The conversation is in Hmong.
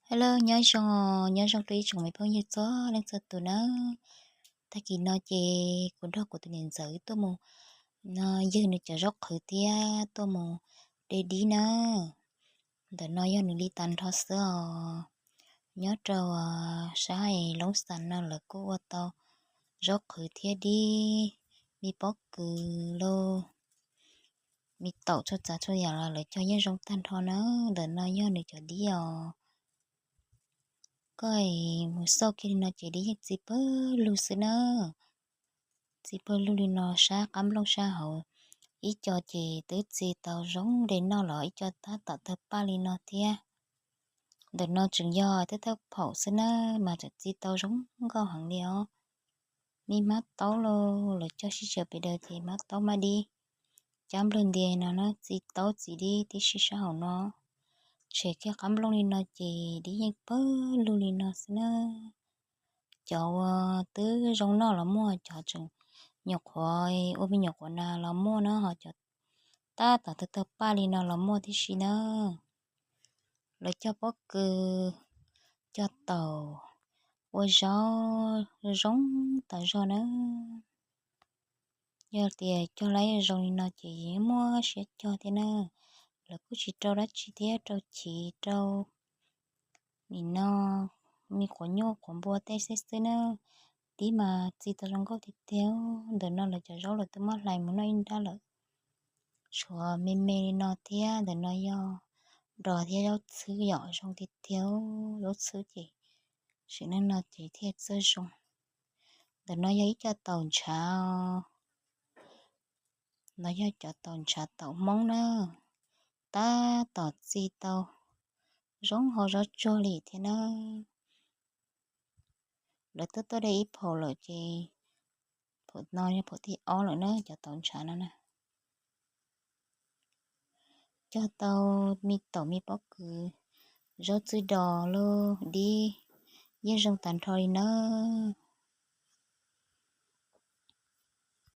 Hello, nyob zoo, nyob zoo rau ib tsoom me phooj ywg txhua leej txhua tus nawb. Tag kis no ces kuv nrog kuv tus niam ntxawm tuaj mus no ywg nws cov zaub qhwv thiab tuaj mus de dib na. Ntawm no yog nws li tag nrho xwb os. Nyob rau sab Loob Xas no lawv kuj ua tau zaub qhwv thiab dib, me pob kws lauj, me taum txhua tsav txhua yam los lawv cog yeej zoo tag nrho na. Ntawm no yog nws cov dib os. Koj mus xauj kiag li no ces dib yeej txi pawg lug xwb na. Txi pawg lug li no sab qab nplooj sab hauv, ib co ces twb txi tau zoo de noj los ib co tab tom tawg paj li no thiab. Ntawm no tseem yog twb thawj phaum xwb na, mas tseem txi tau zoo nkauj heev li os. Me hmab taub lauj, lawv cog sib tsaws pes daws ces hmab taub hmab dib, cab nplawg ntias no na, txi taub txi dib tib si sab hauv no. Tshem kiag qab nplooj li no ces dib yeej pawg lug li no xwb na. Cov uas twb zoo noj los muaj, cov tseem nyuam qhuav ua me nyuam qhuav na los muaj na, ho cov tab tom tawg tawg paj li no los muaj tib si na. Lawv cog pob kws, cog taum, ua zaub zoo tas zog na. Yog tias cog lawm zoo li no ces yeej muaj siab cog thiab na. Lawv kuj tsis rau dab tsi thiab, rau chiv rau nim no me quav nyuj quav npua tej xwb xwb na. Dib mas txi tau zoo nkauj tiag tiag. Ntawm no lawv cov zaub lawv twb muab hlais mus noj ib nrab lawm. Tshuav me me li no thiab, ntawm no yog dos thiab zaub txhwb yom, zoo tiag tiag. Zaub txhwb ces sim neej no ces thiaj txawj zoo. Ntawm no yog ib co taum ntshav, no yog cov taum ntshav taum Hmoob na, tab tom txi tau zoo hau zaub tsuag li thiab na. Lawv twb tuaj de ib phaum lawm ces phaum no yog phaum thib ob lawm na, cov taum ntshav no na. Cog tau me taum me pob kws, zaub txhwb dos lauj, dib yeej zoo tas nrho li nawb.